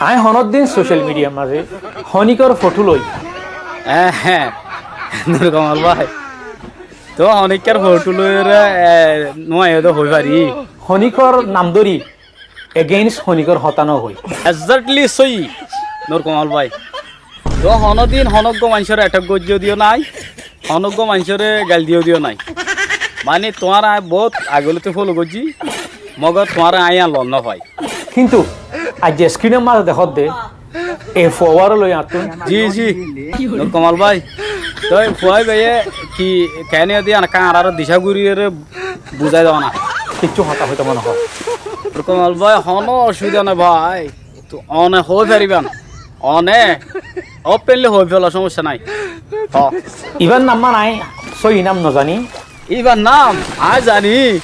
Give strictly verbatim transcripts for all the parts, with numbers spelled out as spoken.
Aññí honóddin social media mazé honíkor fotó loi. Eé, eé, Nur Kamal bái. Tuáñr honíkor fotó loiyóre, eé, no aiyó de hoi fari. Honíkor nam dóri against honíkor hotá no hoi. Exactly sóiyi, Nur Kamal bái. Tuáñr honóddin honó uggwá maincóre attack goijjó de yó nái, honó uggwá maincóre gail diyó de yó nái. Mani tuáñre aññí bout age lóti follow goijjí, mogor tuáñre aññí ar lon no fai. Kintu aijja screen or mazé dekódde, e fua uwáre loi añáttun. Ji, ji, Nur Kamal bái. Toi fua íbaye ki keéne de yían ekká añáráre dicá goríyore buzái do na. Kiccú hotá hoitó mone hoó. Nur Kamal bái, honó ocubida nái bái. Tó one hoi fariban. One openly hoi fela, somossa nai. Ho. Ibar nam mane aññí sóiyi nam no zani. Ibar nam aññí zani.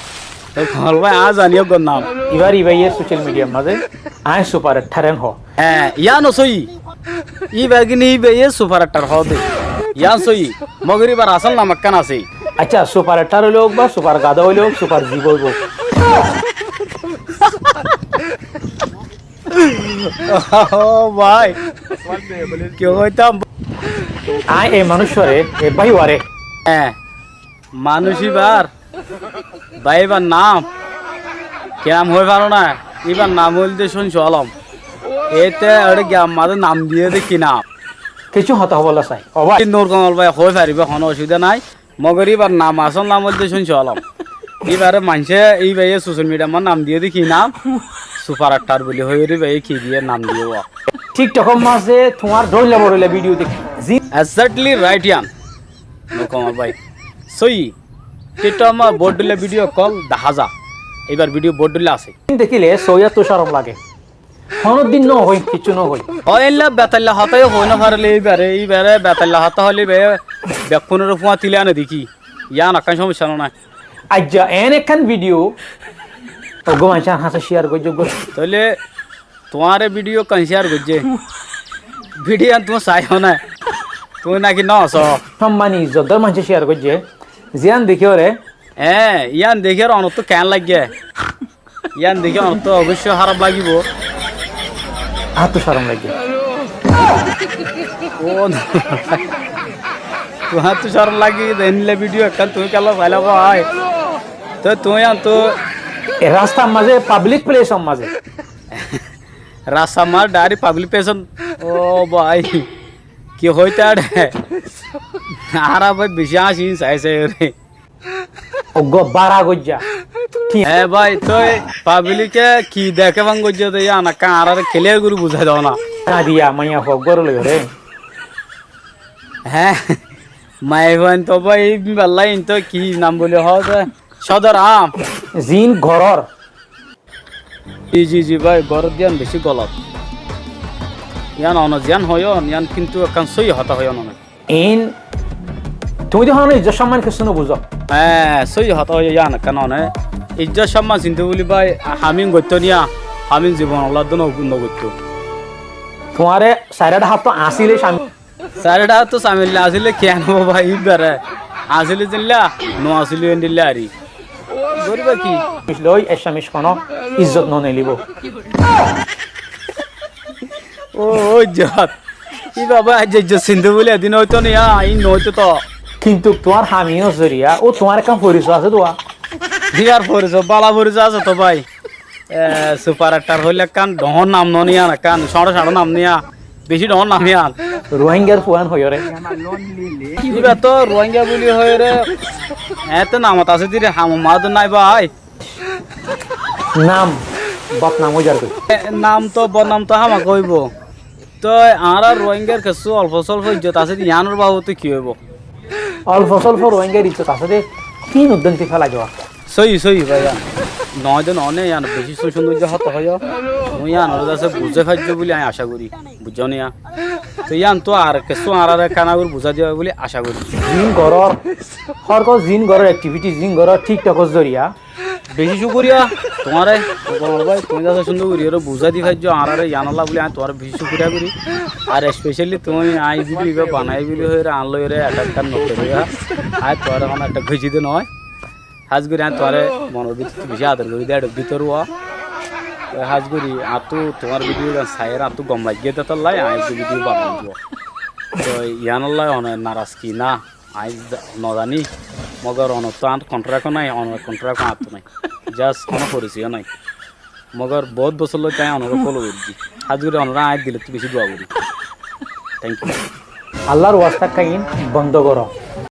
Toi Kamal bái, aññí zani uggwar nam. Ibar íbaye social media mazé aññí super star en hoó. Eé, yían o sóiyi. Íba gini íbaye super star hoó de. Yían sóiyi. Mogor íbar asól nam ekkán asé. Accá, super star óile óuk ba super gadá óile óuk, super zibá óibou. Ó bái, ki hoitám? Aññí e manúiccúare, e báiware. Eé, manúic íbar, bái íbar nam, ki nam hoi faro na? Íbar nam óilde Cóncu Alom. Ete añáre giyam mazé nam diyé de ki nam? Kiccú hotá hoibólla sai. Ó bái. Nur Kamal bái hoi faribó, honó ocubida nái. Mogor íbar nam asól nam óilde Cóncu Alom. Íbare maincé íbaye social media mazé nam diyé de ki nam? Super star buli hoiyóre íbaye ki diyé nam diyé uwá. TikTok or mazé tuáñr dóilla bodóilla video dekí. Ji. Exactly right yían. Nur Kamal bái. Sóiyi. TikTok or mazé bodóilla video ókkol dahá za. Íbar video bodóilla asé. Dekíle sóiya tó corom lage. Honóddin no hoói, kiccú no hoói. Ó, éilla betailla hotá yó hoói no faríle íbare, íbare betailla hotá hoilé íbare bekkúnore fúañti loi ané dekí. Yían ekkán somosya no né. Aijja eén ekkán video uggwá maincé añár hañsé share goijjé uggwá. Tóile tuáñre video ekkán share goijjé. Video yían tuñí saiyó né. Tuñí náki no só. Sommani izzotdar maincé share goijjé. Ziyán dekíyore. Eé, yían dekíyore onottú keén laiggé? Yían dekí onottú oboicco háraf lagibó. Añáttu corom lagé. Ó, tuáñttú corom lagé de, héndilla video ekkán tuñí kiyólla sailá bái. Toi tuñí yíantu e rastar mazé, public place or mazé. Rastar mazé, direct public place ot. Ó bái, ki hoitá de? Añára bái beci añcin sai sai re. Uggwá bára goijjá. Ki? Hé bái, toi public e ki deké fán goijjé de yían ekká añáráre clear gorí buzái do na. Nadiya, maiyafua uggwáre loiyóre. Hé, maiyafuain to bái, bella in to ki nam buli hoó de? Sodor Am. Ziín goror. Ji, ji, ji bái, goror de yían beci golot. Yían one ziyán hoiyón, yían kintu ekkán sóiyi hotá hoiyón one. Iín tuñí de honó izzot somman kessú no buzó. Hé, sóiyi hotá hoiyó yían ekkán one. Izzot somman sintú buli bái, hamín goittó niya, hamín zibonolla dó no, no goittó. Tuáñre sairá dhahattú asíle sami- Sairá dhahattú samilla asíle kiyán óibo bái, íbare asíle zilla, no asíle endilla ari. Goríba ki? Loi, ecca mic honó izzot no nelibó. Ó, ó, izzot. Íba bái, aijja izzot sintú buli edin óito niya, iín no óito to. Kintu tuáñr ham iínor zoriya, ó tuáñr ekkán foriso asé dua. Íbar foriso, bála foriso asé to bái. E, super star hoilé ekkán dhoóñr nam no niyan, ekkán cóñço cóñço nam niya. Beci dhoóñr nam yían. Ruáingar fuain hoiyóre. Íba to Ruáinga buli hoiyóre. Eéñtte namot asé diri, hamot mazé nái bái. Nam bodnam ói zargói. E, nam to bodnam to hámaka óibo. Toi añára Ruáingar kessú olfo solfo izzot asé de, yíanor babote ki óibo? Olfo solfo Ruáingar izzot asé de, tin uddán ti félai dowa. Sóiyi, sóiyi bái, yían. Noó de noó né, yían beci cúndor cúndor hotá hoiyó. Tuñí yíanore zase buzái faijjó buli aññí acá gorí, buijjó niya? Toi yíantu ar kessú añáráre ekkán gorí buzái diba buli acá gorí. Ziín goror, hórkot ziín goror activity, ziín goror TikTokor zoriya. Beci cúkuriya tuáñre, Kamal bái, tuñí zase cúndor gorí ore buzái di faijjó añáráre, yíanolla buli aññí tuáñre beci cúkuriya gorí. Ar specially tuñí aññí video ibá banai buli hoiyóre, añár loi ore attack ekkán no gorí, aññí tuáñre hono attack goijjí de noó. Hás gorí aññí tuáñre monor bútottu beci ador gorí de, edor bútore uwá. Toi hás gorí añáttu tuáñr video gán saiyóre añáttu gom laiggé dé tolla aññí eggúa video banai diyum. Toi yíanolla one narazgi ná, aññí za-, nozaní, mogor onottú añár contract ó nái, onor contract ó añáttu nái. Just honó forisoiyó nái. Mogor boóut bosór lóti aññí onoré follow goijjí. Hás gorí onoré aññí dilottú bicí dua gorí. Thank you. Allar wasta ekká iín bondó goró.